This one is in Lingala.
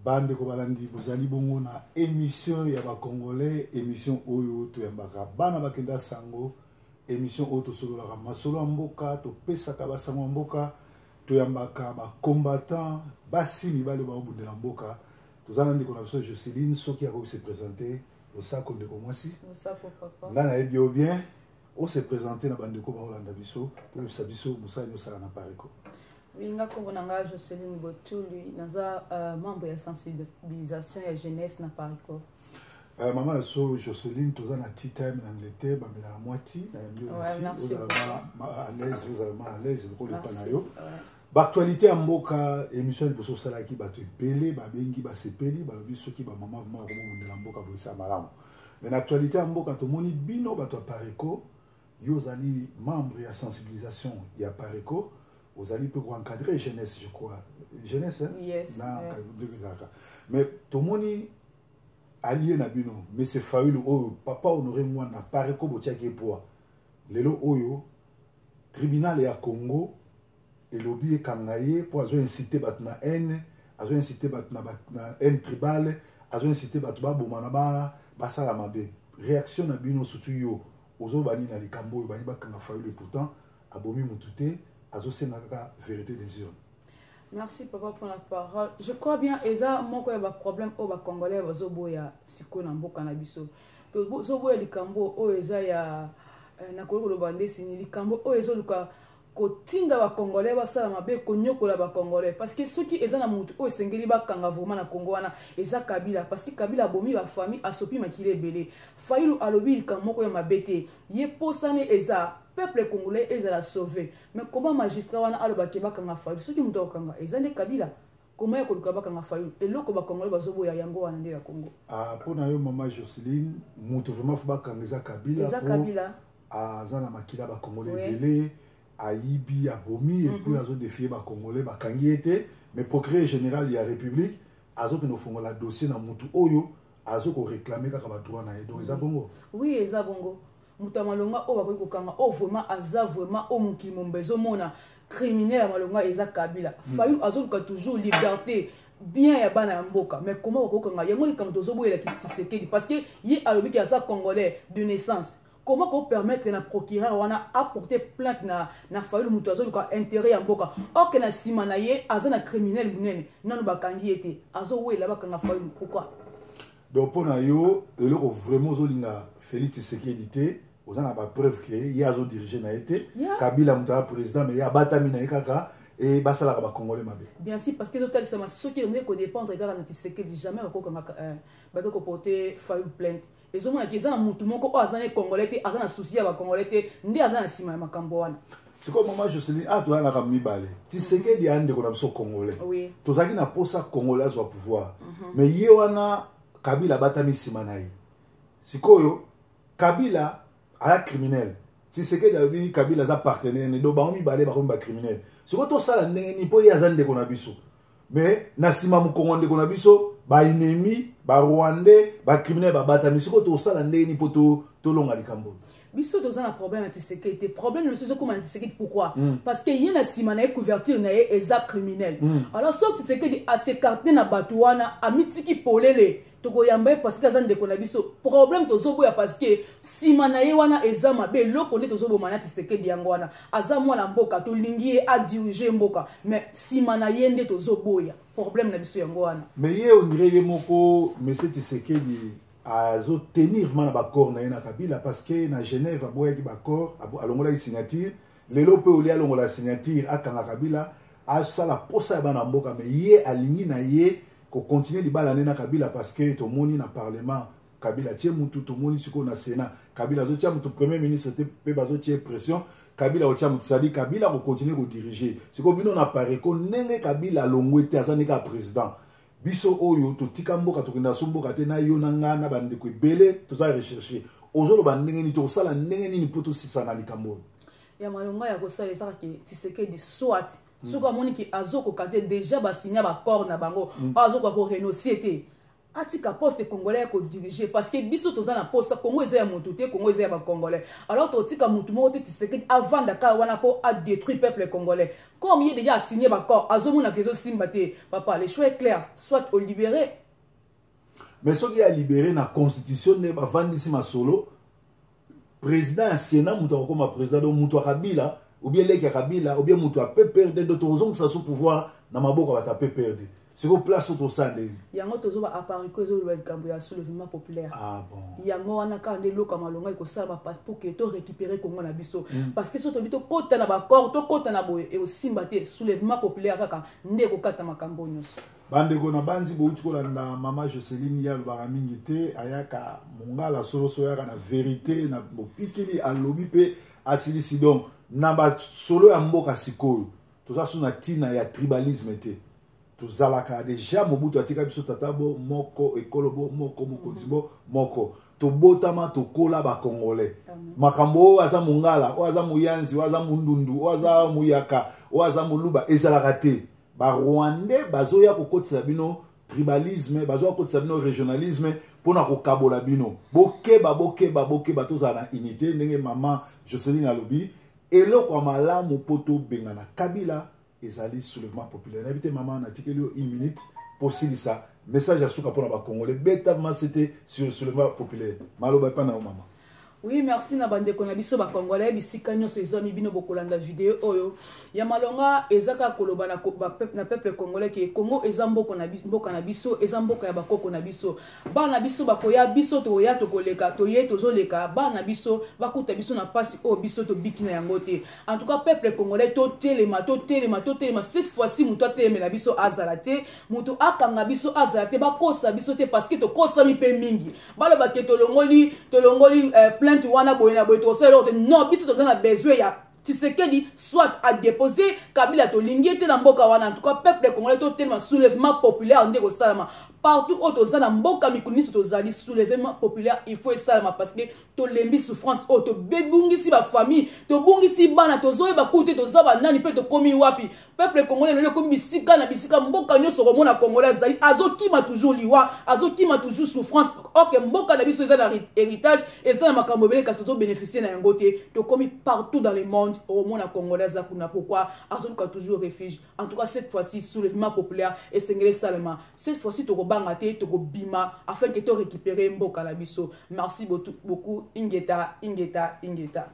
Bandeko balandi, bozali bongo na émission ya bacongolais, émission oyo toyambaka bana bakenda sango, émission oyo tosololaka masolo ya mboka, topesaka basango ya mboka, toyambaka bacombattant basi mibali oyo baobundela mboka. Toza na ndeko na biso Joseline, soki akoki se présenter. Losako ndeko mwasi. Losako papa. Ngai nayebi yo bien, ose présenter na bandeko baolanda biso, oyebisa biso mosala nini osala na Apareco. Oui, nga kombo na nga Joseline Botuli, naza membre ya sensibilisation ya jeunesse na Apareco. Mama na so Joseline, toza na tea time. Na Angleterre bamelaka mwa ti na yambi yo na ti, ozala à l'aise, ozala ma à l'aise lokola epa na yo. Baactualité ya mboka, émission ya liboso osalaki, bato ebele babengi, basepeli, balobi soki bamama vraiment bakomobundela mboka boyesa malamu. Mais na actualité ya mboka, tomoni bino bato ya Apareco, yo ozali membre ya sensibilisation ya Apareco, ozali mpe koencadre jeunesse, je crois jeunesse, hein? Yes. Na ndenge ezalaka. Mais tomoni allié na bino monsieur Fayulu, oyo papa Honoré Ngbanda, Apareco botiaki ye poids. Lelo oyo tribunal ya Congo elobi ekanga ye mpo azoincite bato na haine, azoincite bato na haine tribale, azoincite bato babomana, basala mabe. Réaction na bino, surtout yo, ozoloba nini na likambo oyo bani bakanga Fayulu? Pourtant abomi motu te, azosenga kaka vérité des urnes. Merci papa pour la parole. Je crois bien eza moko ya baproblème oyo bacongolais bazoboya sikoyo na mboka na biso. Tozoboya likambo oyo eza ya nakoki koloba ndesini, likambo oyo ezoluka kotinda bacongolais basala mabe, konyokola bacongolais. Parce que soki eza na motu oyo esengeli bakanga vraiment na Congo wana, eza Kabila, parce que Kabila abomi bafamille, asopi makili ebele. Fayulu alobi likambo moko ya mabe te, ye posani eza peuple congolais ezala sauvé. Mais comment magistrat wana alobaki bakanga Fayulu? Soki moto akokanga eza nde Kabila, koma ya koluka bakanga Fayulu? Eloko bacongolais bazoboya yango wana nde ya Congo. Ah, mpo na yo mama Joseline, moto vraiment fo bakanga eza Kabila? Eza Kabila. Aza na makila bacongolais ebele, ayibi, abomi, et puis azodéfier bacongolais, bakangi ye te. Mais procureur général ya République azokende kofongola dossier na mutu oyo azokoréclame kaka badroit na ye. Donc eza bongo? Oui, eza bongo. Moto ya malonga oyo bakoki kokanga, oyo vraiment aza vraiment oyo mokili momba ezomona criminel ya malonga, eza Kabila. Fayulu azoluka toujours liberté, bien ya bana ya mboka, mais comment bakokanga yango? Likambo tozoboyela Tshisekedi, parce que ye alobiki aza congolais de naissance. Comment kopermettre na procureur wana aporter plainte na Fayulu, moto azoluka intérêt ya mboka, or que na nsima na ye aza na criminel monene, nano bakangi ye te, azowela bakanga Fayulu? Pourquoi? Donc mpo na yo, eloko vraiment ozolinga Félix Tshisekedi te, oza na bapreuve ke ye azodirige na ye te? Kabila moto aza président, mais ye abatami na ye kaka e basalaka bacongolais mabe. Bien sûr, parce que ezotalisama soki ndenge kodépendre kaka na Tshisekedi, jamais bakokanga, bake koporter Fayulu plainte. Ezomonaki eza na motu moko oyo aza ne congolais te, aza na souci ya bacongolais te, nde aza na nsima ya makambo wana. Sikoyo mama Joseline, awa toyanaka mibale. Tshisekedi aya ndeko na biso congolais. Tozalaki na posa congolais azwa pouvoir, mais ye wana Kabila abatami nsima na ye. Sikoyo Kabila aya criminel, Tshisekedi alobi Kabila aza partenaire ne, donc bango mibale bakomi bacriminel. Sikoyo tosala ndenge nini mpo ye aza ndeko na biso, mais na nsima mokongo ndeko na biso baennemi, barwandais, bacriminel babatami? Sikoyo tosala ndenge nini mpo tolonga likambo oyo? Biso toza na problème ya Tshisekedi te. Problème na biso ezokóma na Tshisekedi. Pourquoi? Parce que ye na nsima na ye, couverture na ye eza criminel. Alors so Tshisekedi as'écarte na bato wana, amitiki polele, tokoyamba ye parce que aza ndeko na biso. Problème tozoboya parce que nsima na ye wana eza mabe. Eloko nde tozoboma na Tshisekedi yango wana. Aza mwana mboka, tolingi ye adirige mboka, mais nsima na ye nde tozoboya. Problème na biso yango wana. Mais ye, on dirait ye moko monsieur Tshisekedi azotenir vraiment na baaccord na ye na Kabila, parce que na Genève aboyaki baaccord, alongolaki signature. Lelo mpe olia alongola signature, akanga Kabila, asala posa ya bana mboka, mais ye alingi na ye kocontinue libala nde na Kabila, parce que tomoni na parlement Kabila tie mutu, tomoni sikoyo na Sénat Kabila azotia mutu, premier ministre te mpe bazotie pression, Kabila kotia mutu, c'est-à-dire Kabila kocontinue kodirige. Sikoyo bino na Apareco, ndenge Kabila alongwe te, aza ndenge ya président, biso oyo totika mboka, tokenda so mboka te, na yo na nga na bandeko ebele toza recherche, ozoloba ndenge nini? Tokosala ndenge nini mpo tosisa na likambo oyo? Ya malonga ya kosala ezaka ke Tshisekedi, soit soki amoni ke azokoka te, déjà basinya baaccord na bango, oyo azokoka korenoncie te. Atika poste congolais ya kodiriger, parce que biso toza na poste. Congo eza ya motu te, Congo eza ya bacongolais. Alors totika motu moko te, Tshisekedi, avanda kaka wana mpo adétruire peuple congolais. Comme ye déjà asigné baaccord, azomonaka ezosimba te. Papa, le choix est clair: soit olibéré. Mais soki alibéré, na constitution nde bavandisi masolo, président ya Sénat moto akokoma président, donc moto ya Kabila ou bien leki ya Kabila ou bien moto ya PPRD. Donc tokozongisa so pouvoir na maboko ya bato ya PPRD. Sikoyo place oyo tosala ndeni? Yango tozoba, apareco ezoloba likambo ya soulèvement populaire. Ah bon. Yango wana kaka nde eloko ya malonga ekosalama pour que torécupérer Congo na biso, parce que so tobi tokɔta na baaccord, tokɔta na boye, ekosimba te. Soulèvement populaire kaka nde ekokata makambo nyonso. Bandeko na banzi, bouti kolanda mama Joseline. Ye alobaka mingi te, ayaka mongala soloso, ayaka na vérité na bopikili, alobi mpe asilisi. Donc na basolo ya mboka sikoyo, toza so na ntina ya tribalisme te. Tozalaka déjà, Mobutu atika biso tata bo moko, ekolo bo moko, mokonzi bo moko. Tobotama, tokola bacongolais. Makambo oyo aza mongala, oyo aza moyanzi, oyo aza mondundu, oyo aza moyaka, oyo aza moluba, ezalaka te. Barwandais bazoya kokotisa bino tribalisme, bazoya kokotisa bino régionalisme mpona kokabola bino. Bokeba, bokeba, bokeba. Tozala na unité ndenge mama Joseline alobi. Eloko ya malamu mpo tobengana Kabila ezali soulèvement populaire. Nayebi te mama, natikeli yo une minute mpo osilisa message ya suka mpona bacongolais. Beta masete sur soulèvement populaire, maloba epa na yo, mama. Oui, merci na bandeko na biso bacongolais, bisika nyonso ezwami bino bokolanda video oyo. Ya malonga eza kaka koloba na peuple congolais ke Congo eza mboka na biso, eza mboka ya bakoko na biso. Bana na biso bakoya, biso toya, tokoleka, toye, tozoleka. Bana na biso bakuta biso na mpasi oyo biso tobiki na yango te. En tout cas, peuple congolais, totelema, totelema, totelema. Cette fois-ci, moto atelemela biso azala te, moto akanga biso azala te, bakosa biso te, parce que tokosami mpe mingi. Baloba ke tolongoli plainte wana boye na boye, tokosala eloko te. Non, biso toza na besoin ya Tshisekedi soit adéposé Kabila, tolingi ete na mboka wana. En tout cas, peuple congolais, totelema. Soulèvement populaire nde kosalama partout oyo toza na mboka, mikolo nyonso tozali. Soulèvement populaire, il faut esalama, parce que tolembi souffrance oyo tobebungisi bafamille, tobungisi bana, tozoyeba kutu te toza banani mpe tokomi wapi. Peuple congolais lelo ekomi bisika na bisika, mboka nyonso komona congolais azali azokima toujours liwa, azokima toujours souffrance. Ok, mboka na biso eza na héritage, eza na makambo ebele, kasi tozobénéficie na yango te. Tokomi partout dans le monde, okomona congolais aza kuna. Pourquoi? Azoluka toujours refuge. En tout cas, cette fois-ci, soulèvement populaire esengeli esalema. Cette fois-ci, tokobanga te, tokobima afin que torécupérer mboka na biso. Merci beaucoup. Ingeta, ingeta, ingeta.